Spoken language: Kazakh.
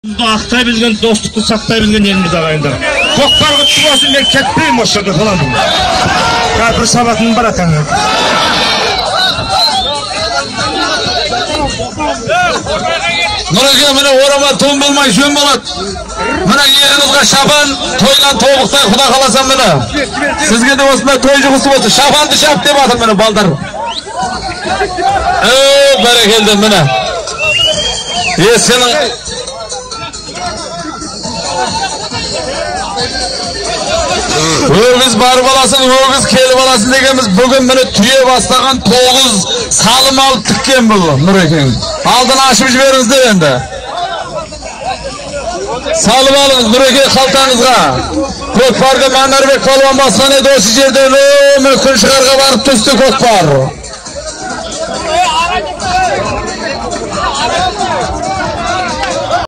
Ақтай білген, достықты сақтай білген еліміз, ағайындар. Көкпар құтты болсын, мен кетпеймін, осы жерде қаламын. Кәпір сабатын бар атаңа. Нұреке, міне, орама тон болмай жөн болады. Міне, иығыңызға шапан, тойдан тобықтай, құда қаласа, міне. Сізге де осындай той жұғысы болсын. Шапанды шап деп жатыр, міне, балдар. Бәрекелді, міне. Е, сенің өгіз барып аласың, өгіз келіп аласың дегеніміз, бүгін, міне, түйе бастаған 9 салым алып тіккен бұл Нұрекең. Алдын ашып жіберіңіздер енді. Салып алыңыз, Нұреке, қалтаңызға. Көкпарды Манарбек палуан басқан еді осы жерден. Міне, күн шығарға барып түсті көкпар.